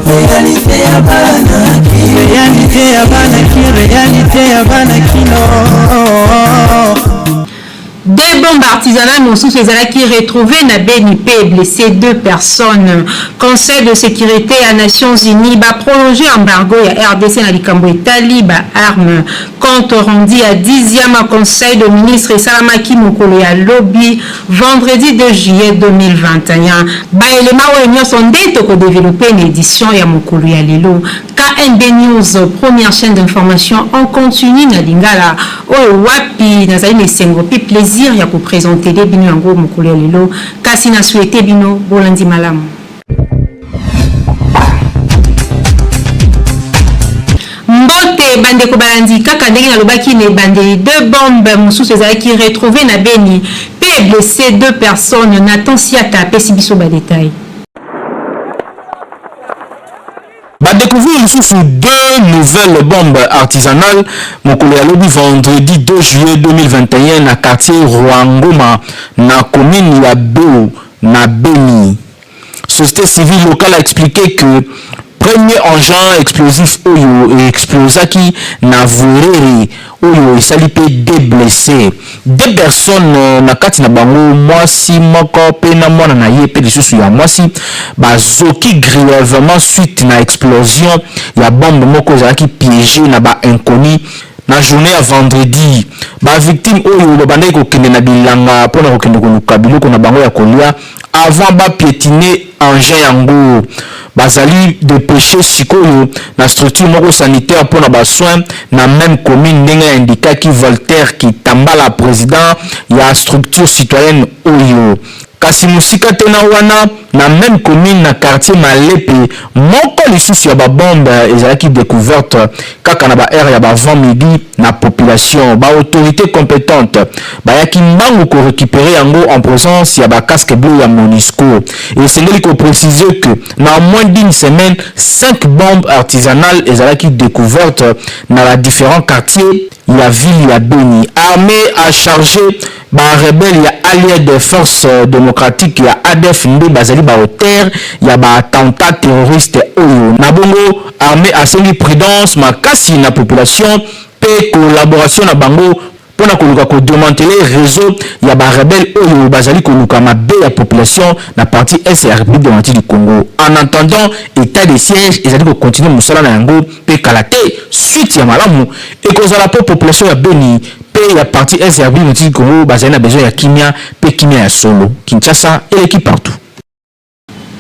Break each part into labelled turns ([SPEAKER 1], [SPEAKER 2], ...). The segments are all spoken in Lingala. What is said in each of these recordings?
[SPEAKER 1] Réalité ya bana kin, réalité ya bana kino.
[SPEAKER 2] Deux bombes artisanales mosusu ezalaki retrouvé na Beni mpe blessé deux personnes. Conseil de sécurité ya Nations Unies baprolonge embargo ya RDC na likambo etali baarmes. Compte rendu ya 10e conseil de ministre esalamaki mokolo ya lobi, vendredi 2 juillet 2021. Baelema oyo nyonso nde tokodévelopper na édition ya mokolo ya lelo. KNB News, première chaîne d'information en continu na lingala, oyo wapi nazali na esengo mpe plaisir ya koprésenter bino yango mokolo ya lelo. Kasi na souhaite bino bolandi malamu. Mbote bandeko balandi. Kaka ndenge nalobaki na ebandeli, deux bombes mosusu ezalaki retrouvé na Beni mpe blessé deux personnes. Nathan Siata apesi biso badétails.
[SPEAKER 3] Badécouvrir lisusu deux nouvelles bombes artisanales mokolo ya lobi, vendredi 2 juillet 2021, na quartier Rwangoma, na commune ya Beo, na Beni. Société civile locale a expliqué que premier engin explosif oyo explosaki na Vurere oyo esali mpe deux blessés, deux personnes, na kati na bango mwasi moko mpe na mwana na ye mpe lisusu ya mwasi, bazoki grièvement suite na explosion ya bombe moko ezalaki piégé na bainconnus na journée ya vendredi. Bavictime oyo babandaki kokende na bilanga mpona kokende koluka biloko na bango ya kolia avant bapiétiner engin yango. Bazali dépêché sikoyo na structure moko sanitaire mpona basoins na même commune, ndenge indikaki Voltaire Kitambala, président ya structure citoyenne oyo. Kasi mosika te na wana, na même commune, na quartier Malepe, moko lisusu ya babombe ezalaki découverte kaka na baheure ya baavant midi na population. Baautorité compétente bayaki mbangu korécupérer yango en présence ya bacasque bleu ya MONUSCO. Esengeli kopréciser que na moins d'une semaine, cinq bombes artisanales ezalaki découverte na badifférents quartiers ya ville ya Beni. Armée a chargé barebelles ya Allié des forces démocratiques ya ADF nde bazali baauteur ya baattentat terroriste oyo. Na bongo, armée asengi prudence makasi na population mpe collaboration na bango mpona koluka kodémanteler réseau ya barebelles oyo bazali koluka mabe ya population na partie est ya République démocratique du Congo. En attendant, état de siège ezali kocontinuer mosala na yango mpe kala te suite ya malamu ekozala mpo population ya Beni mpe ya partie est ya République démocratique du Congo bazali na besoin ya kimia mpe kimia ya solo. Kinshasa eleki partout.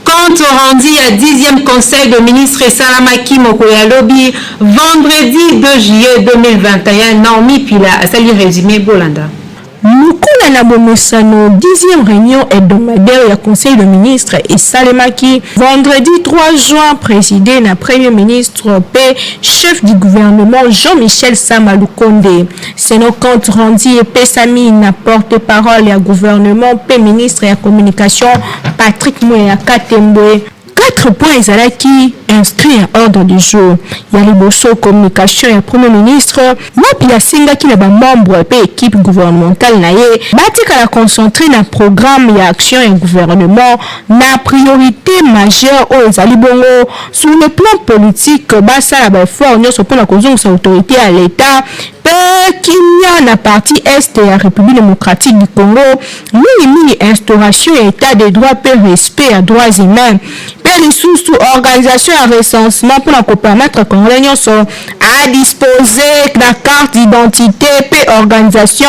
[SPEAKER 2] Compte rendu ya 10e conseil de ministre esalamaki mokolo ya lobi, vendredi 2 juillet 2021. Naomi Pila asali résumé, bolanda.
[SPEAKER 4] Lokola na bomesano, 10e réunion hebdomadaire ya conseil de ministre esalemaki vendredi 3 juin, présidé na premier ministre mpe chef du gouvernement Jean-Michel Sama Lukonde. Selon compte rendu epesami na porte-parole ya gouvernement mpe ministre ya communication Patrick Muyaya Katembwe, quatre points ezalaki inscrit ya ordre du jour. Ya liboso, communication ya premier ministre, wapi asengaki na bamembre mpe équipe gouvernementale na ye batikala concentré na programme ya action ya gouvernement, na priorité majeure oyo ezali bongo sur le plan politique, basala baeffort nyonso mpona kozongisa autorité ya l'État mpe kimia na partie est ya République démocratique du Congo, mingimingi instauration ya état de droit mpe respect ya droits humains, mpe lisusu organisation ya recensement mpona kopermettre congolais nyonso adispose na carte d'identité, mpe organisation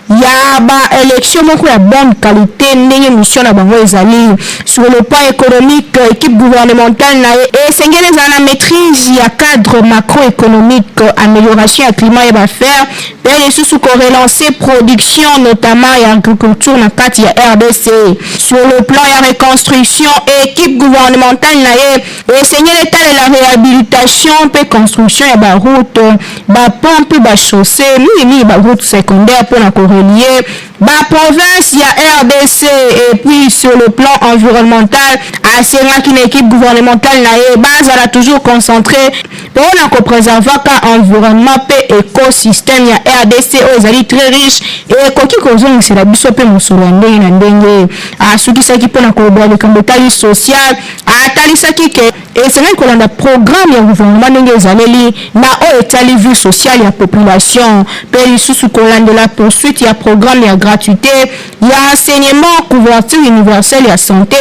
[SPEAKER 4] ya baélection moko ya bonne qualité ndenge mission na bango ezali. Sur le plan économique, équipe gouvernementale na ye esengeli ezala na maîtrise ya cadre macroéconomique, amélioration ya climat ya baaffaires, mpe lisusu korelancer production, notamment ya agriculture na kati ya RDC. Sur le plan ya reconstruction, équipe gouvernementale na ye esengeli etalela réhabilitation mpe construction ya baroute, bapont mpe bachaussée, mingimingi baroute secondaire mpona korelier baprovince ya RDC. Et puis sur le plan environnemental, asengaki na équipe gouvernementale na ye bazala toujours concentré mpo na kopreservaka environnement mpe ecosystème ya rdc oyo ezali très riche ekoki kozongisela biso mpe mosolo ya ndenge na ndenge. Asukisaki mpo na kolobela likambo etali social, atalisaki ke esengeli kolanda programme ya gouvernement ndenge ezaleli na oyo etali vie sociale ya population, mpe lisusu kolandela poursuite ya programme ya gratuité ya enseignement, couverture universelle ya santé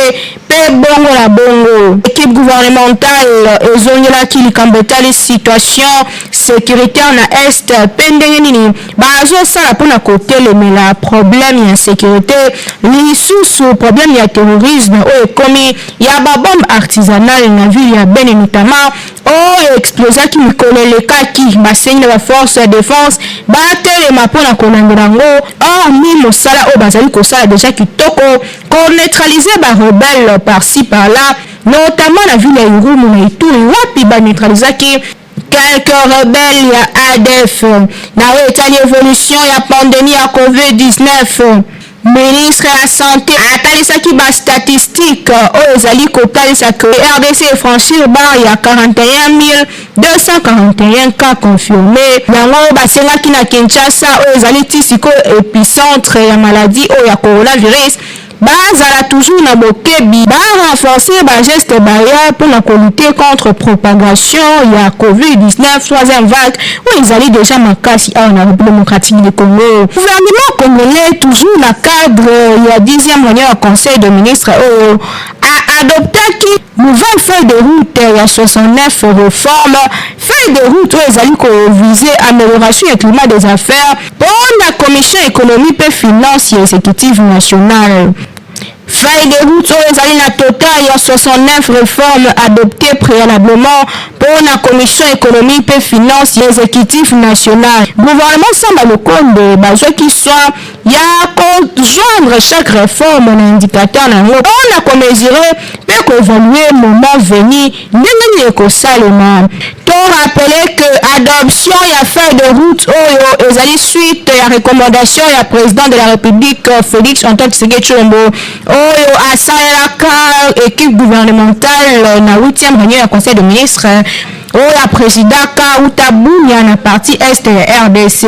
[SPEAKER 4] mpe bongo na bongo. Équipe gouvernementale ezongelaki likambo etali situation sécuritaire na Est mpe ndenge nini bazosala mpona kotelemela problème ya insécurité, lisusu problème ya terrorisme oyo ekomi ya babombe artisanale na ville ya Beni notamment, oyo explosaki mikolo elekaki. Basengi na baforce ya défense batelema mpona kolandela yango, hormis mosala oyo bazali kosala déjà kitoko, koneutraliser barebelles par-ci par-là, notamment na ville ya Irumu na Ituri, wapi baneutralizaki quelques rebelles ya ADF. Na oyo etali évolution ya pandémie ya COVID-19, ministre ya Santé atalisaki bastatistique oyo ezali kotalisa ke RDC efranchir barre ya 41 241 cas confirmé. Yango basengaki na Kinshasa, oyo ezali ti sikoyo épicentre ya maladie oyo ya coronavirus, bazala toujours na bokebi, barenforcer bageste barrière mpona kolutter contre propagation ya COVID-19 troisième vague oyo ezali déjà makasi awa na République démocratique du Congo. Gouvernement congolais, toujours na cadre ya 10e réunion ya conseil de ministre, oyo aadoptaki nouvelle feuille de route ya 69 réformes, feuille de route oyo ezali koviser amélioration ya climat des affaires mpona commission économie mpe finance ya exécutive nationale. Feuille de route oyo ezali na total ya 69 réformes adoptées préalablement pour la commission économie mpe finance ya exécutif national. Gouvernement Samba Lukonde bazwaki soin ya kojoindre chaque réforme na indicateur na yango mpona komesurer mpe koévaluer moment venu ndenge nini ekosalema. To rappeler que adoption ya feuille de route oyo ezali suite ya recommandation ya président de la République Félix Antoine Tshisekedi Tshilombo, oyo asalelaka équipe gouvernementale na 8e réunion ya conseil de ministre oyo aprésidaka uta Bunia na partie Est ya RDC.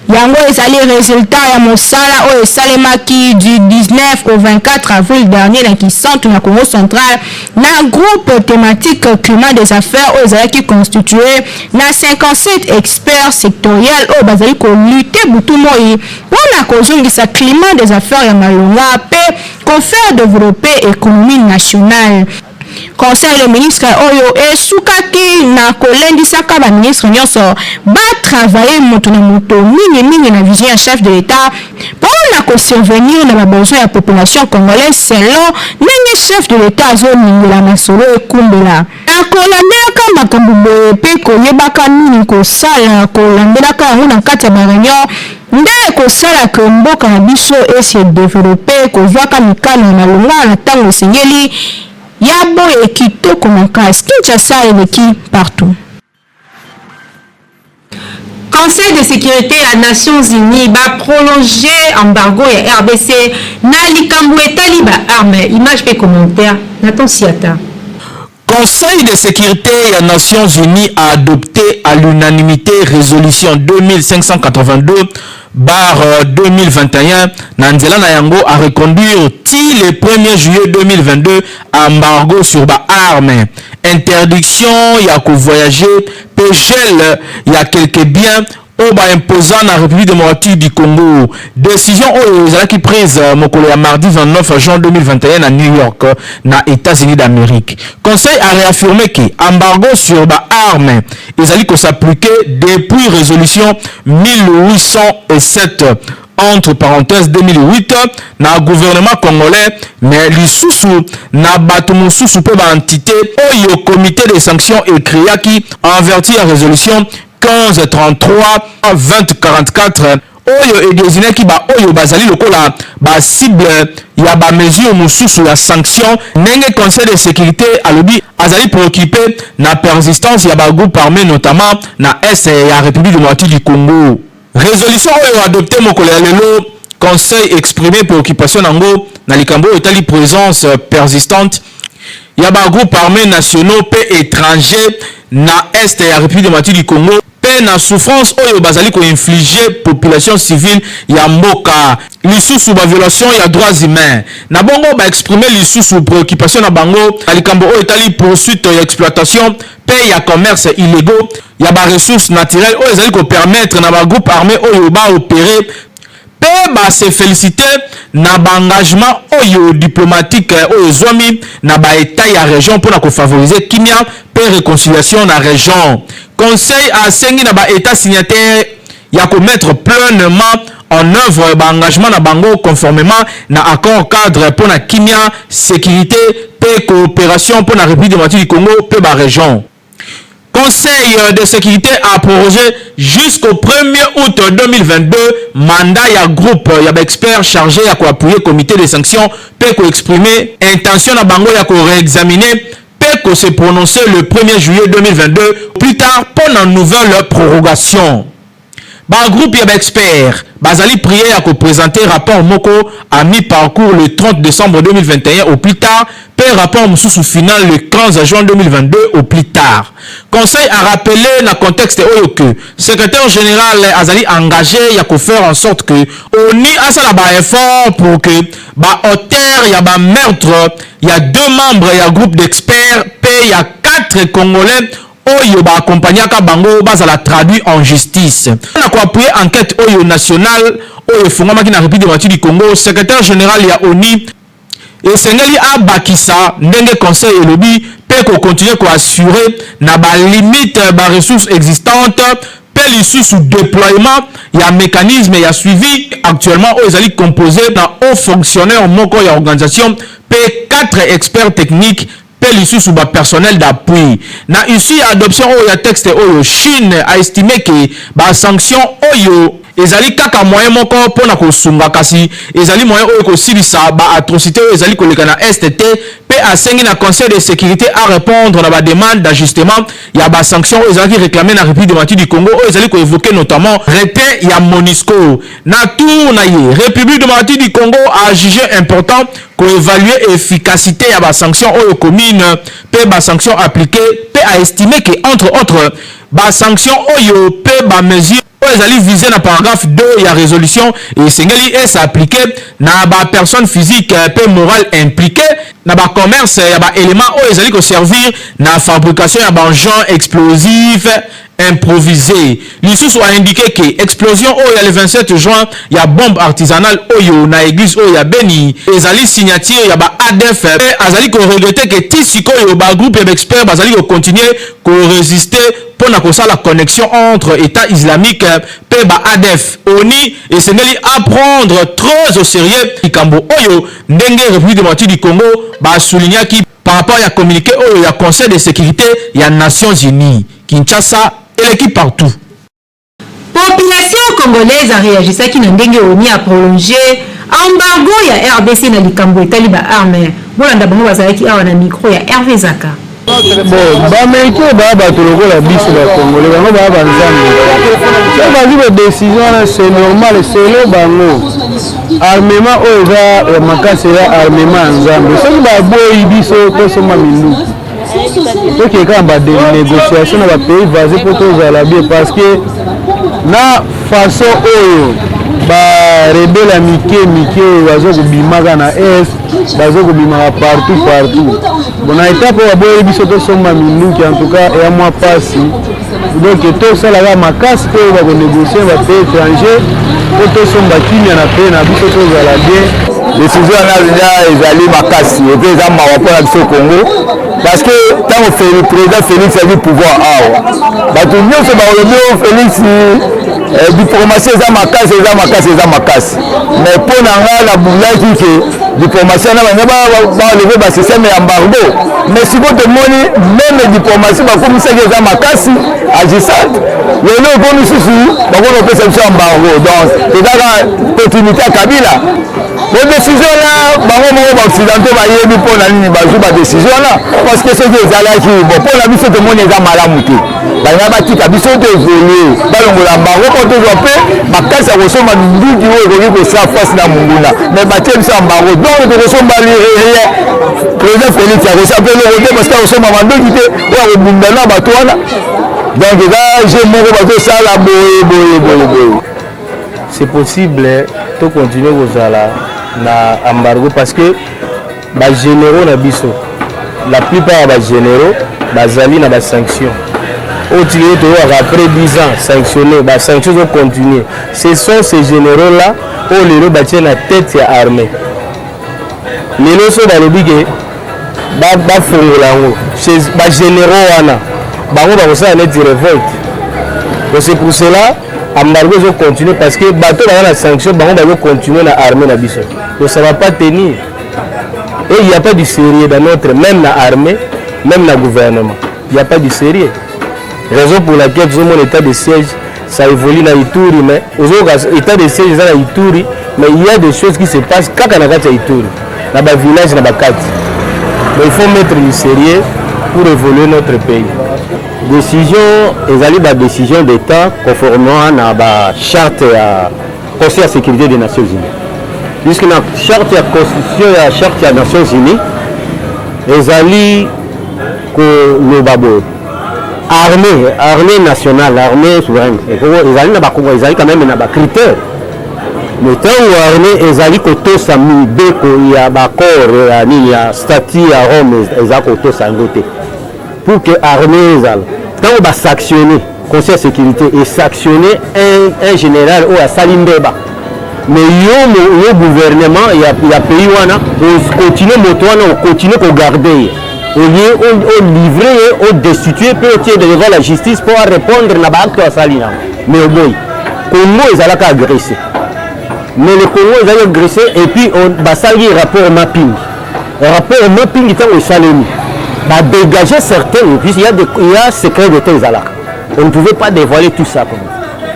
[SPEAKER 4] Yango ezali résultat ya mosala oyo esalemaki du 19 au 24 avril dernier na Kisantu, na Congo central, na groupe thématique climat des affaires oyo ezalaki constitué na 57 experts sectoriels oyo bazali kolutter butu moi mpona kozongisa climat des affaires ya malonga mpe kofaire développer économie nationale. Conseil de ministre oyo esukaki na kolendisaka baministre nyonso batravailler moto na moto, mingimingi na vision ya chef de l'État, mpona kosubvenir na babesoin ya population congolaise selon ndenge chef de l'État azolingela masolo ekumbela. Na kolandelaka makambo boye mpe koyebaka nini kosala, kolandelaka yango na kati ya baréunion, nde ekosalaka mboka na biso ese développer, kozwaka mikano ya malonga na ntango esengeli. Ya boye kitoko makasi, Kinshasa eleki partout.
[SPEAKER 2] Conseil de sécurité ya Nations unies baprolonger embargo ya RDC na likambo etali baarme. Image mpe commentaire, Nathan Siata.
[SPEAKER 3] Conseil de sécurité des Nations Unies a adopté à l'unanimité résolution 2582/2021 na nzela na yango a reconduire ti le 1er juillet 2022 embargo sur ba armes, interdiction ya kovoyager pe gel ya quelques biens oyo baimposa na République démocratique du Congo. Décision oyo ezalaki prise mokolo ya mardi 29 juin 2021 na New York, na États-Unis d'Amérique. Conseil a réaffirmé que embargo sur baarme ezali kos'appliquer depuis résolution 1807 entre parenthèses 2008 na gouvernement congolais, mais lisusu na bato mosusu mpe baentité oyo comité de sanctions ecréaki en vertu ya résolution 1533 2044, oyo edésignaki baoyo bazali lokola bacible ya bamesure mosusu ya sanction. Ndenge Conseil de sécurité alobi, azali préoccupé na persistance ya bagroupe armé, notamment na Est ya République démocratique du Congo. Résolution oyo adopté mokolo ya lelo, conseil exprimé préoccupation nango na likambo oyo etali présence persistante ya ba groupes armés nationaux mpe étrangers na est ya République démocratique du Congo mpe na souffrance oyo bazali koinfliger population civile ya mboka, lisusu baviolation ya droits humains. Na bongo baexprime lisusu préoccupation na bango na likambo oyo etali poursuite ya exploitation mpe ya commerce illégaux ya baressources naturelles oyo ezali kopermettre na bagroupe armé oyo baopérer, mpe base félicité na baengagement oyo diplomatique oyo ezwami na baétat ya région mpona kofavoriser kimia mpe réconciliation na région. Conseil asengi na baétat signataire ya komettre pleinement en œuvre baengagement na bango conformément na accord cadre mpona kimia, sécurité mpe coopération mpona République démocratique du Congo mpe barégion. Conseil de sécurité a prorogé jusqu'au 1er août 2022 mandat ya groupe ya baexpert chargé ya koappuyer comité de sanctions mpe koexprimer intention na bango ya koréexaminer mpe kose prononcer le 1er juillet 2022 plus tard mpo na nouvelle prorogation. Bagroupe ya baexpert bazali prié ya koprésenter rapport moko à mi-parcours le 30 décembre 2021 au plus tard, mpe rapport mosusu final le 15 juin 2022 au plus tard. Conseil a rappelé na contexte oyo que secrétaire général azali engagé ya kofaire en sorte que ONU asala baeffort pour que baauteur ya bameurtre ya deux membres ya groupe d'experts mpe ya quatre Congolais oyo baakompagnaka bango bazala traduit en justice. Na koappuyer enquête oyo nationale oyo efungwamaki na République démocratique du Congo, secrétaire général ya ONU esengeli abakisa ndenge conseil elobi mpe kocontinuer koassurer na balimite baressources existantes mpe lisusu déploiement ya mécanisme ya suivi actuellement oyo ezali composé na haut fonctionnaire moko ya organisation mpe 4 experts techniques mpe lisusu bapersonnel d'appui. Na issue ya adoption oyo ya texte oyo, Chine a estimé ke basanction oyo ezali kaka moyen moko mpona kosunga, kasi ezali moyen oyo kosilisa baatrocité oyo ezali koleka na est te, mpe asengi na Conseil de sécurité à répondre na bademande d'ajustement ya basanction oyo ezalaki réclamé na République démocratique du Congo, oyo ezali koévoke notamment retrait ya MONUSCO. Na tour na ye, République démocratique du Congo a jugé important koévaluer efficacité ya basanction oyo commune mpe basanction appliquée, mpe a estimé ke entre autres basanction oyo mpe bamesure oyo ezali visé na paragraphe 2 ya résolution esengeli es'appliquer na bapersone physique mpe morale impliqué na bacommerce ya baélément oyo ezali koservir na fabrication ya baengin explosif improvisé. Lisusu aindiqué ke explosion oyo ya le 27 juin ya bombe artisanale oyo na église oyo ya Beni ezali signature ya ba ADF, mpe azali koregretter ke ti sikoyo bagroupe ya baexpert bazali kocontinuer korésister mpona kosala connexion entre État islamique mpe ba ADF. ONU esengeli aprendre très au sérieux likambo oyo ndenge République démocratique du Congo basoulignaki par rapport ya communiqué oyo ya Conseil de sécurité ya Nations unies. Kinshasa eleki partout.
[SPEAKER 2] Population congolaise aréagisaki na ndenge ONU aprolonge embargo ya RDC na likambo etali baarme. Bolanda bango, bazalaki awa na micro ya Hervé Zaka.
[SPEAKER 5] Bon, baaméricain baya bato lokola biso bacongolais, bango baya banzambe. So bazwi badécision wana, c'est normal. Selon bango, armement oyo eza ya makasi eza armement ya Nzambe. Soki baboyi biso tosomba minduki, tokee kaka banégociation na bapays voisin mpo tozala bien, parce que na façon oyo barebele ya mike mike oyo baza kobimaka na est, baza kobimaka partout partout. Bon, na étape oyo baboyeli biso tosomba minduki, en tout cas eya mwa mpasi. Donc tosalaka makasi mpe oyo bakonégocie bapays étranger mpo tosomba kimia na pays na biso, tozala bien.
[SPEAKER 6] Décision wana ezali makasi et puis eza mawa mpona biso Congo, parce que ntango président Félix azwi pouvoir awa, bato nyonso bakolobi o Félix, diplomatie eza makasi, eza makasi, eza makasi. Mais mpo na ngai, nabulaki ke diplomatie wana bango balever basystème ya embargo. Mais sikoyo tomoni même diplomatie bakomisaki eza makasi agissante. Lelo ekomi susu bakomi kopesa biso embargo, donc ezaka continuité ya Kabila. Badécision wana, bango moko baoccidentaux bayebi mpo na nini bazwi badécision wana, parce que soki ezalaki bon mpo na biso, tomoni eza malamu te. Balinga batika biso to évolue, balongola embargo mpo tozwa mpe makasi ya kosomba minduki oyo ekoki kosala face na monguna. Mais batie biso embargo, donc tokosomba rien. Président Félix akosala mpe eloko te, parce que akosomba mandoki te oyo akobunda na bato wana. Donc eza jeu moko bazosala boye boye boye boye.
[SPEAKER 5] C'est possible tocontinue kozala na embargo, parce que bagénéraux na biso, la plupart ya bagénéraux bazali na basanction oyo tiki toyokaka après 10 ans sanctionné, basanction ezocontinue. Ce sont ces généraux là oyo lelo batie na tête ya armée. Lelo so balobi ke bafongola yango, bagénéraux wana bango bakosala neti révolte. Donc c'est pour cela embargo ezocontinue, parce que bato baza na sanction, bango bazocontinue na armée na biso. Donc ça va pas tenir et il y a pas du sérieux dans notre, même na armée, même na gouvernement, il y a pas du sérieux. Raison pour laquelle tozomona état de siège, ça évolue na Ituri, mais ozoyoka état de siège eza na Ituri, mais il y a des choses qui se passent kaka na kati ya Ituri, na bavillage, na bakati. Mais il faut mettre du sérieux pour évoluer notre pays.
[SPEAKER 6] Décision ezali badécision d'état conformément na bacharte ya Conseil ya sécurité des Nations unies, puisque na charte ya constitution ya charte ya Nations unies ezali koloba boye: armée nationale, armée souveraine ezali na bakongo, ezali quand même na bacritère. Mais ntango armée ezali kotosa mibeko ya baaccord ya nini, ya statut ya Rome, eza kotosa yango te. Pour que armée ezala, ntango basanctionne, Conseil ya sécurité esanctionne un général oyo asali mbeba, mais yo gouvernement ya pays wana okontinue moto wana, okontinue kogarde ye au lieu olivre ye, odestitue mpe otie devant la justice mpo arépondre na baacte asali nango. Mais oboyi. Congo ezalaka agressé, mais le Congo ezalaki agressé et puis basalaki rapport mapping. Rapport mapping, ntango esalemi, badégage certains, et puis il y a secret d'état ezalaka, on ne pouvait pas dévoiler tout ça. Comme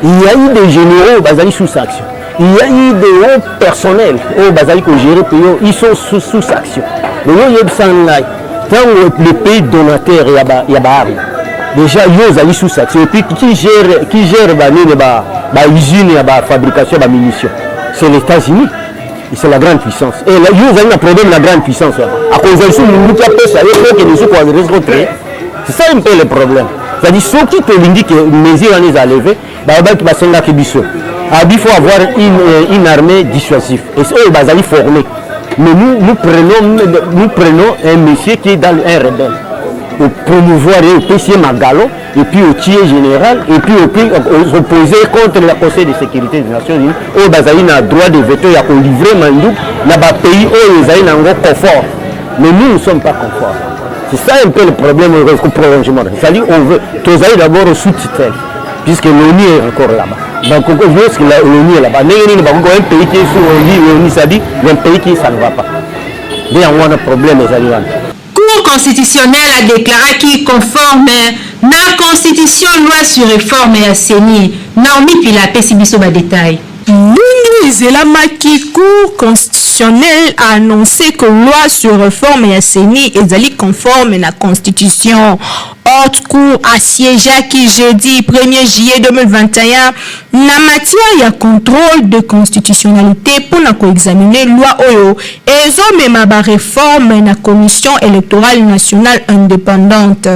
[SPEAKER 6] il y a eu des généraux bazali sous sanction, il y a eu des hauts personnels oyo bazali kogérer pays, ils sont sous sanction. Mais yo oyebisa ngai, ntango le pays donateur ya baarme déjà yo ozali sous sanction, et puis qui gère banini, bausine ya bafabrication ya bamunition, c'est les États-Unis, c'est la grande puissance. Et là, yo ozali na problème na grande puissance wana, akozwa lisusu munduki apesa yo po okende lisusu koagresser contre. C'est ça un peu le problème. C'est-à-dire soki tolingi ke mesure wana eza levé, balobaki, basengaki biso abi faut avoir une armée dissuasive et oyo bazali formé. Mais nous prenons un monsieur qui est dans un rebelle, au promouvoir ye, opesi ye magalon et puis otie général et puis opposé contre le Conseil de sécurité des Nations unies oyo bazali na droit de veto ya kolivre manduki na bapays oyo ezali nango confort. Mais nous ne sommes pas confort. C'est ça un peu le problème au prolongement. C'est-à-dire on veut tozali d'abord sous tutelle, puisque l'ONU est encore là-bas. Donc lorsque l'ONU est là-bas, ndenge nini bakoki un pays qui est sous l'ONU, c'est-à-dire un pays qui ça ne va pas? Nde yango wana problème ezali wana.
[SPEAKER 2] Cour constitutionnelle a déclaré conforme na constitution loi sur réforme ya CENI. Naomi Pila apesi biso badétail.
[SPEAKER 4] Ndenge ezelamaki, Cour constitutionnelle a annoncé que loi sur réforme ya CENI ezali conforme na constitution. Haute cour assiégeaki jeudi 1er juillet 2021 na matière ya contrôle de constitutionnalité mpona koexamine loi oyo ezomema baréforme na Commission électorale nationale indépendante,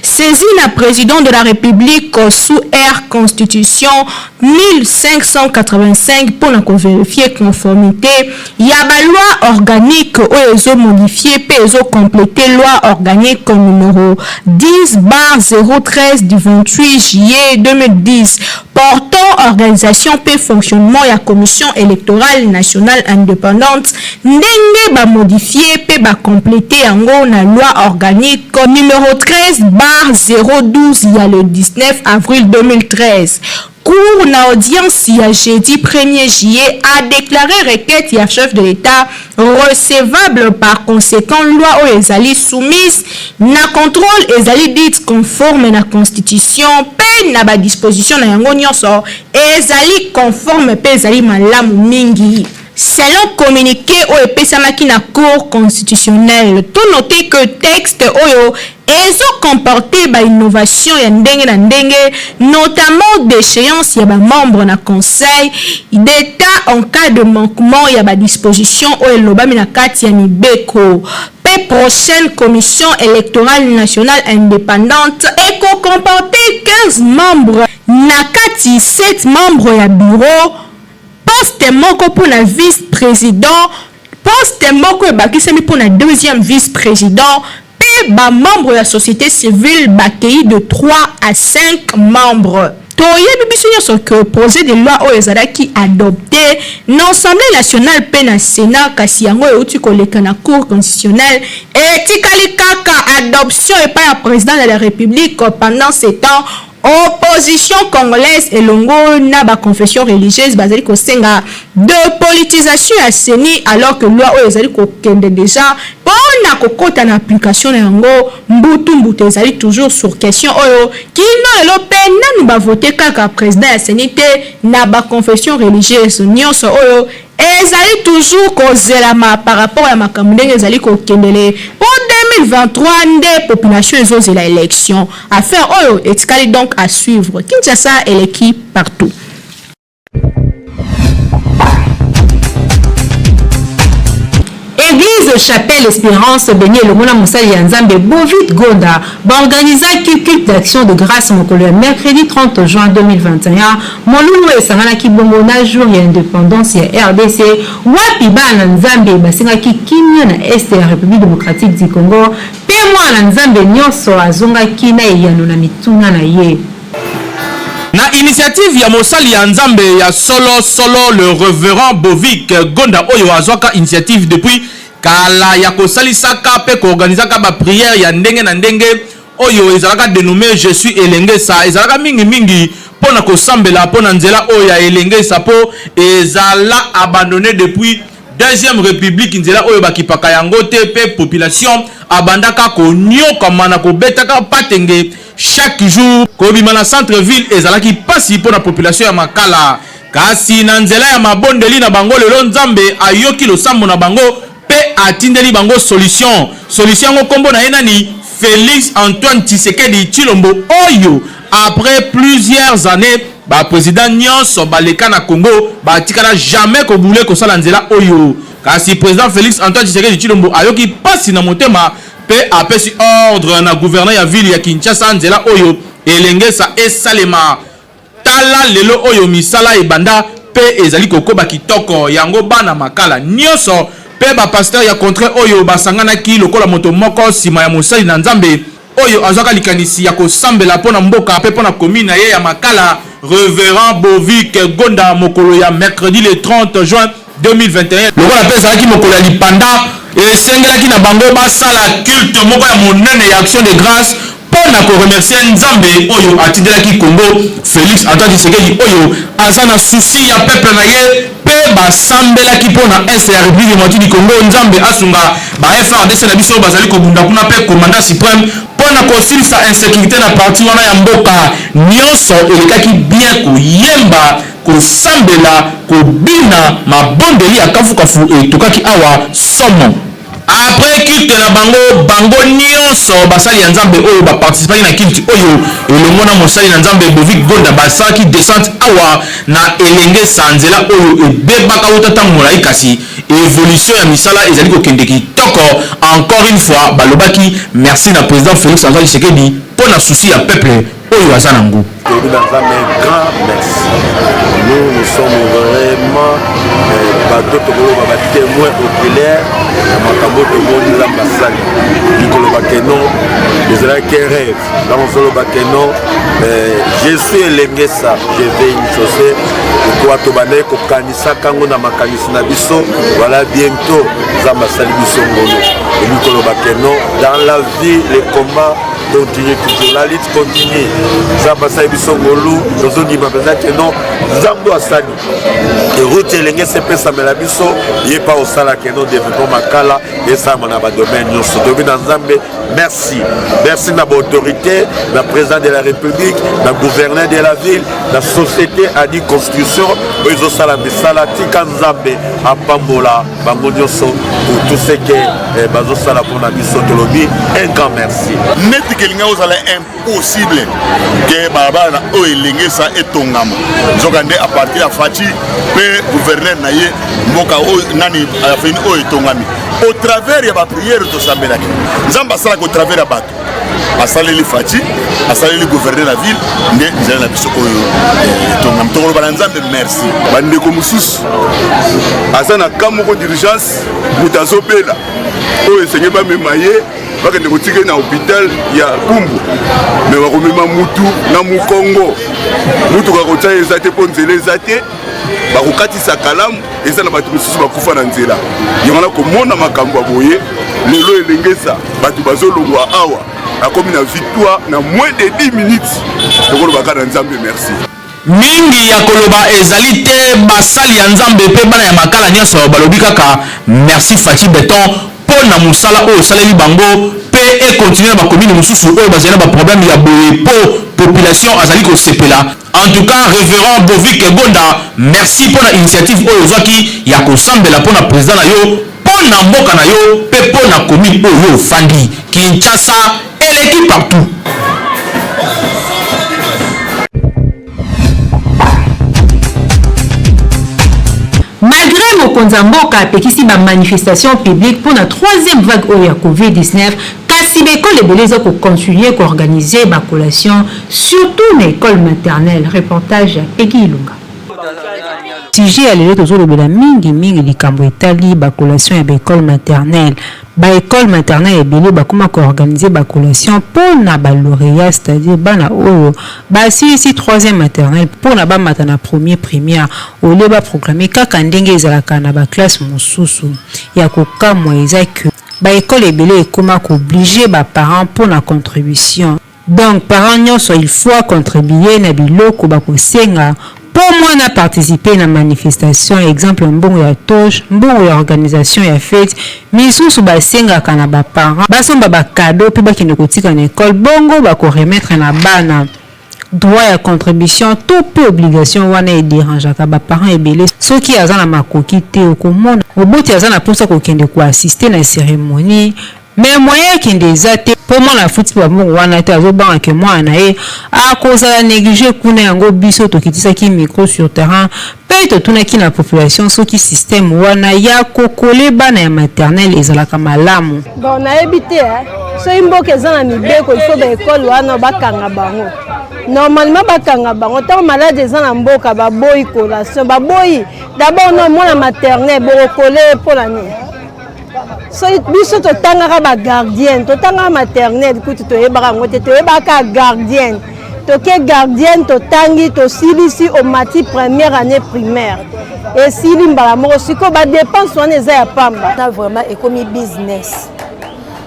[SPEAKER 4] saisi na président de la République sous R constitution 1585 mpona kovérifie conformité ya baloi organique oyo ezomodifie mpe ezokomplete loi organique numéro 10/013 du 28 juillet 2010 portant organisation mpe fonctionnement ya Commission électorale nationale indépendante, ndenge bamodifie mpe bakomplete yango na loi organique numéro 13/012 ya le 19 avril 2013. Cour na audience ya jeudi premier juillet a declare requete ya chef de l'Etat recevable par consequent loi oyo ezali soumise na controle ezali dite conforme na constitution mpe na ba dispositions na yango nionso ezali conforme mpe ezali malamu mingi. Selon communique oyo epesamaki na Cour constitutionnelle, to noter que texte oyo ezo comporter ba innovations ya ndenge na ndenge, notamment decheance ya ba membres na Conseil d'Etat en cas de manquement ya ba dispositions oyo elobami na kati ya mibeko mpe prochaine Commission electorale nationale independante eko comporter 15 membres na kati 7 membres ya bureau, Poste moko mpo na vice-president, poste moko ebakisami mpo na deuxième vice-president mpe ba membres ya societe civile bakeyi de 3 à 5 membres. Toyebi biso nionso que projet de loi oyo ezalaki adopte na Assemblee nationale mpe na Senat kasi yango ewuti koleka na Cour constitutionnelle, etikali kaka adoption epai ya President de la Republique pendant ce temps Opposition congolaise elongo na ba confessions religieuses bazali kosenga depolitisation ya ceni alors que loi oyo ezali kokende dejà mpo na kokota na application na yango. Mbutu mbutu ezali toujours sur question oyo kino lelo mpe nanu ba voter kaka president ya ceni te na ba confessions religieuses nionso oyo Ezali toujours kozelama par rapport ya makambo ndenge ezali kokendele po 2023 nde population ezozela election. Affaire oyo etikali donc à suivre. Kinshasa eleki partout.
[SPEAKER 2] Eglise Chapelle Esperance Beni elongo na mosali ya Nzambe Bovit Gonda ba organisaki culte d'action de grace mokolo ya mercredi 30 juin 2021. Molulu oyo esanganaki bongo na jour ya independance ya rdc wapi bana na Nzambe basengaki kimia na Est ya Republique democratique du Congo mpe mwana na Nzambe nionso azongaki na eyano na mituna na ye.
[SPEAKER 3] Na initiative ya mosali ya Nzambe ya solo solo le Reverend Bovic Gonda oyo azwaka initiative depuis kala ya kosalisaka pe ko organisaka ba prières ya ndenge na ndenge oyo ezalaka denomme Je suis Elengesa ezalaka mingi mingi po na kosambela po na nzela oyo ya Elengesa po ezala abandonne depuis Deuxième republique nzela oyo bakipaka yango te pe population abandaka koniokama na kobetaka patenge chaque jour. Kobima na centre ville ezalaki pasi pona population ya Makala kasi na nzela ya mabondeli na bango lelo Nzambe ayoki losambo na bango pe atindeli bango solution. Solution yango kombo na ye nani? Felix Antoine Tshisekedi Tshilombo oyo après plusieurs annees ba presidents nionso baleka na Congo batikala jamais ko bouler kosala nzela oyo. Kasi president Felix Antoine Tshisekedi Tshilombo ayoki pasi na motema pe apesi ordre na gouverneur ya ville ya Kinshasa nzela oyo elengesa esalema. Tala lelo oyo misala ebanda pe ezali kokoba kitoko yango bana Makala nioso pe ba pasteurs ya contree oyo basanganaki lokola moto moko sima ya mosali na Nzambe oyo azwaka likanisi ya kosambela mpo na mboka pe mpo na commune na ye ya Makala Reverend Bovic Gonda mokolo ya mercredi le 30 juin 2021. Lokola pe ezalaki mokolo ya lipanda, esengelaki na bango basala culte moko ya monene ya action de grace mpo na ko remercier Nzambe oyo atindelaki Congo Felix Antoine Tshisekedi oyo aza na souci ya peuple na ye mpe basambelaki mpo na Est ya Republique Democratique du Congo Nzambe asunga ba FARDC na biso bazali kobunda kuna mpe commandant supreme mpo na kosilisa insecurite na partie wana ya mboka. Nionso elekaki bien koyemba, kosambela, kobina, mabondeli ya kafukafu etokaki awa somo. Après culte na bango, bango nionso basali ya Nzambe oyo ba participaki na culte oyo elongo na mosali na Nzambe Bovic Gonda basalaki descente awa na Elengesa, nzela oyo ebebaka wuta tango molayi kasi evolution ya misala ezali kokende kitoko. Encore une fois balobaki merci na President Felix Antoine Tshisekedi mpo na souci ya peuple oyo aza na ngo.
[SPEAKER 7] Tolobi na Nzambe un grand merci. Nous, nous sommes vraiment bato tokoloba ba témoins oculaires ya makambo tomoni Nzambe asali. Likoloba que non, ezalaki un rêve. Ntango ozoloba que non, je suis Elengesa, je vais une chaussée. Lokola tobandaki kokanisaka yango na makanisi na biso, voilà bientôt Nzambe asali biso ngolu. Elingi koloba que non, dans la vie, les combats continue toujours, la lutte continue. Nzambe asali biso ngolu, tozondima mpenza ke non, Nzambe asali route elenge esepesamela biso, ye mpa osala ke non, développement Makala esalama na badomaine nyonso. Toyebi na Nzambe merci, merci na baautorité, na président de la République, na gouverneur de la ville, na société Adi Construction oyo ezosala misala. Tika Nzambe apambola bango nyonso pour tout ce que eh, bazosala mpona biso. Tolobi un grand merci.
[SPEAKER 8] Neti kelinga ozala impossible ke balabala na oyo Elengesa etongama, nzoka nde à partir ya Fatshi mpe gouverneur na ye, mboka oyo nani avenue oyo etongami au travers ya baprière tosambelaki. Nzambe asalaka au travers ya bato, asaleli Fatshi, asaleli gouverneur na ville, nde nzela na biso oyo etongami. Tokoloba na Nzambe merci.
[SPEAKER 9] Bandeko mosusu aza na ka moko d'urgence, moto azobela oyo esengeli bamema ye, bakende kotika ye na hôpital ya Bumbu, me bakomema mutu na mokongo, mutuka kotia ye eza te mpo nzela eza te, bakokatisa kalamu. Eza na bato mosusu bakufa na nzela yango wana. Komona makambo ya boye lelo Elengesa, bato bazolongwa awa, akomi na Victoire na moins de 10 minutes, tokolobaka na Nzambe merci.
[SPEAKER 3] Mingi ya koloba ezali te. Basali ya Nzambe mpe bana ya Makala nyonso balobi kaka merci Fatshi Béton mpo na mosala oyo osaleli bango, mpe ekontinue na bakomine mosusu oyo bazali na baproblème ya boye, mpo population azali kosepela. En tout cas, révérend Bovik Gonda, merci mpo na initiative oyo ozwaki ya kosambela mpo na président na yo, mpo na mboka na yo mpe mpo na commune oyo ofandi. Kinshasa eleki partout.
[SPEAKER 2] Malgré mokonzi ya mboka apekisi bamanifestation publique mpona troisième vague oyo ya COVID-19, kasi baekole ebele eza kocontinue koorganize bacollation, surtout na école maternelle. Reportage ya Pegi Ilunga. Sujet ya lelo, tozolobela mingimingi likambo etali bacollation ya baekole maternelle. Baekole maternelle ebele bakoma koorganize bacollation mpona balauréat, c'est-à-dire bana oyo basilisi troisième maternelle mpona bamata na premier primaire, au lieu baprogramme kaka ndenge ezalaka na baklasse mosusu. Ya kokamwa eza ke baekole ebele ekoma kooblige baparent mpona contribution. Donc parent nyonso, il faut contribuer na biloko bakosenga mpo mwana participer na manifestation, exemple mbongo ya toge, mbongo ya organisation ya fête. Misusu basengaka na baparent basomba bacadeau mpe bakende kotika na ekole, bongo bakoremettre na bana. Droit ya contribution to mpe obligation wana ederangeaka baparent ebele. Soki aza na makoki te, okomona moboti aza na mposa kokende koassiste na cérémonie, mais moyen akende eza te mpo mwana afuti bambongo wana te, azobanga ke mwana na ye akozala néglige kuna. Yango biso tokitisaki micro sur terrain mpe totunaki na population soki système wana ya kokole bana ya maternelle ezalaka malamu.
[SPEAKER 10] Bon, nayebi te. Soki mboka eza na mibeko, il faut baekole wana bakanga bango. Normalement bakanga bango ntango malade eza na mboka. Baboyi collation, baboyi d'abord no mwana maternelle, bokokole mpona nini? Soki biso totangaka bagardienne, totangaka maternelle, kutu toyebaka yango te, toyebaka gardienne. Toke gardienne, totangi, tosilisi, omati première année primaire, esili mbala moko. Sikoyo badepense wana eza ya pamba.
[SPEAKER 11] Na vraiment ekomi business,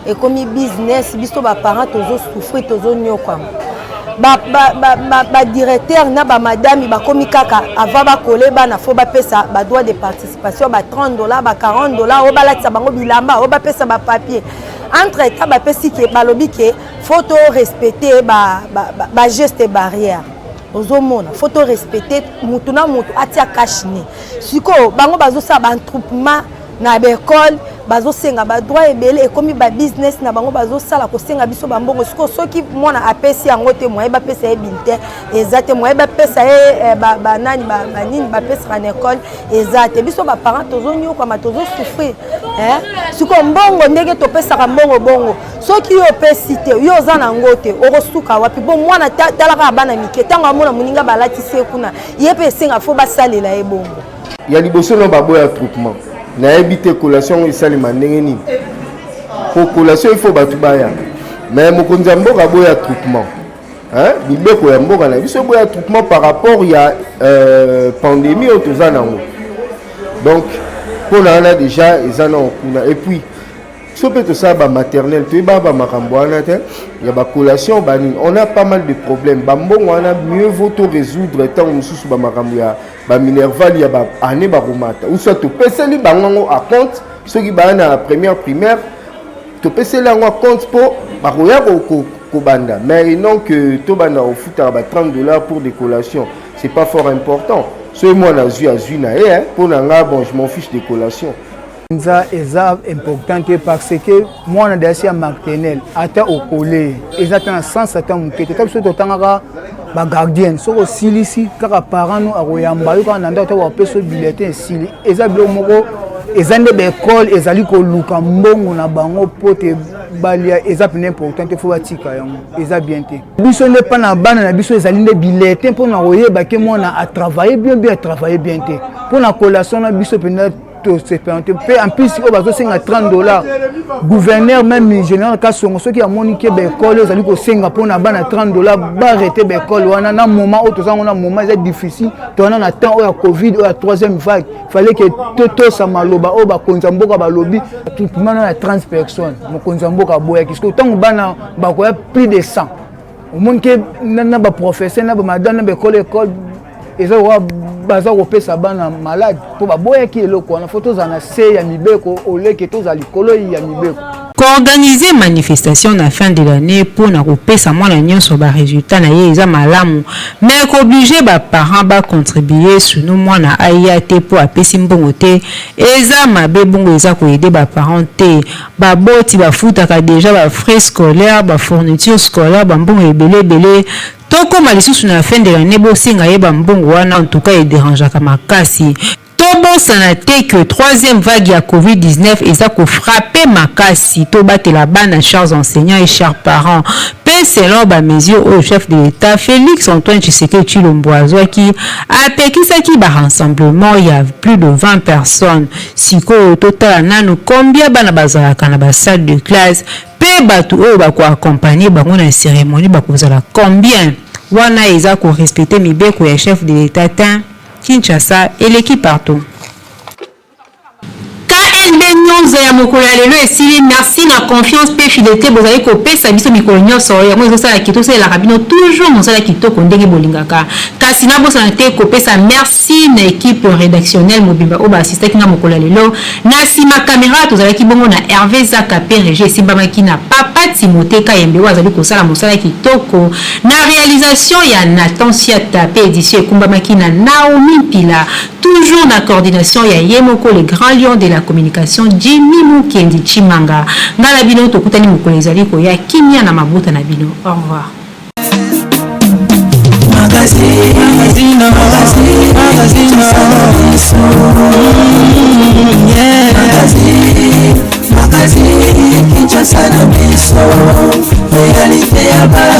[SPEAKER 11] ekomi business. Biso baparent tozosouffrir, tozonyokwama. Badirecteur na bamadami bakomi kaka avant bakole bana, faut bapesa badroit de participation, ba 30 $, ba 40 $, oyo balatisa bango bilamba, oyo bapesa bapapier. Entre temps bapesi ke balobi ke faut to respecter bageste barrière. Ozomona, faut to respecter, mutu na mutu atia cache-nez. Sikoyo bango bazosala baattroupement na baekole, bazosenga badroit ebele, ekomi babusiness na bango, bazosala kosenga biso bambongo. Sikoyo soki mwana apesi yango te, moye bapesa ye bulletin eza te, moye bapesa ye banani banini bapesaka na ekole eza te. Biso baparent tozonyokwama, tozosouffrir. Sikoyo mbongo, ndenge topesaka mbongo bongo, soki yo opesi te, yo oza nango te, okosuka wapi? Bo mwana talaka bana mike, ntango amona moninga balatisi ye kuna, ye mpe esenga faut basalela ye bongo.
[SPEAKER 5] Ya liboso no baboya attroupement. Nayebi te collation yango esalema ndenge nini, po collation, il faut bato baya, mais mokonzi ya mboka aboya attroupement. Mibeko ya mboka na biso eboya attroupement par rapport ya pandémie oyo toza nango. Donc mpona wana déjà eza nango kuna. Et puis
[SPEAKER 12] Biso mpe tosala ba maternelle, toyebaka ba makambo wana te ya ba collation banini. On a pas mal de problèmes. Bambongo wana, mieux vaut to résoudre ntango mosusu bamakambo ya baminerval ya ba année bakomata, ou soit topeseli bango yango à compte. Soki baya na première primaire, topeseli yango à compte mpo bakoya kobanda. Mais non que tobanda kofutaka ba 30 $ pour des collations, c'est pas fort important. Soki mwana azwi, azwi na ye. Mpo na nga, bon, je m'en fiche des collations.
[SPEAKER 5] Nza eza important te, parce que mwana dasi ya maternelle, ata okole, eza ta na sens ata moke te. Ta biso totangaka bagardien, soki osilisi kaka, parent no akoyamba yo kaka na ndako, ta bapesa yo bulletin, esili. Eza biloko moko eza nde baekole ezali koluka mbongo na bango mpo te balia. Eza mpena important te, faut batika yango, eza bien te. Biso nde mpa na bana na biso ezali nde bulletin mpona koyeba ke mwana atravaille bien, bien atravaille bien te. Mpona collation na biso mpenza, tosepela te. Mpe en plus oyo bazosenga 30 $, gouverneur même général Kasongo, soki amoni ke baekole ezali kosenga mpona bana 30 $, baarrêter baekole wana. Na moment oyo tozango, na moment eza difficile, towana na temps oyo ya Covid, oyo ya troisième vague, fallait ke totosa maloba oyo bakonzi ya mboka balobi. Attroupement ya 30 personnes, mokonzi ya mboka aboyaki. Soki ntango bana bakoya plus de 100, omoni ke na baprofesseur, na bamadame, na baekole, ekole eza koka baza kopesa bana malade mpo baboyaki eloko wana. Faut tozala na se ya mibeko, oleke tozala likolo ya mibeko.
[SPEAKER 2] Koorganiser manifestation na fin de l'année mpona kopesa mwana nyonso baresultat na ye eza malamu, mais koobliger baparent bacontribuer sunu mwana aya te mpo apesi mbongo te, eza mabe. Bongo eza koaider baparent te. Baboti bafutaka déjà bafrais scolaire, bafourniture scolaire, bambongo ebele ebele. Tokóma lisusu na fin de l'année, bosenga ye bambongo wana, en tout cas edérangeaka makasi. Tobosana te que troisième vague ya Covid-19 eza kofrapper makasi. Tobatela bana, chers enseignants et chers parents. Mpe selon bamesure oyo chef de l'État Félix Antoine Tshisekedi Tshilombo azwaki, apekisaki barassemblement ya plus de 20 personnes. Sikoyo totala nanu combien bana bazalaka na basalle de classe, mpe bato oyo bakoaccompagner bango na cérémonie bakozala combien. Wana eza korespecter mibeko ya chef de l'État te. Kinshasa eleki partout. KNB News ya mokolo ya lelo esili. Merci na confiance mpe fidélité bozali kopesa biso mikolo nyonso. Yango ezosala kitoko, osalelaka bino toujours mosala kitoko ndenge bolingaka. Kasi nabosana te kopesa merci na équipe rédactionnelle mobimba oyo baassistaki nga mokolo ya lelo. Na nsima caméra tozalaki bongo na Hervé Zaka, mpe régie esimbamaki na papa Timote Kayembe oyo azali kosala mosala kitoko. Na réalisation ya Nathan Siata, mpe édition ekumbamaki na Naomi Mpila, toujours na coordination ya ye moko, le grand lion de la communication, Jimmy Mukendi Chimanga. Ngai na bino tokutani mokolo ezali koya. Kimia na mabota na bino. Au revoir.
[SPEAKER 1] Magazine, magazine, magazine, yeah. Magazine, magazine, Kinshasa na biso, réalité ya bana.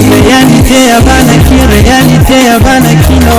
[SPEAKER 1] Réalité ya bana ki, réalité ya bana kino.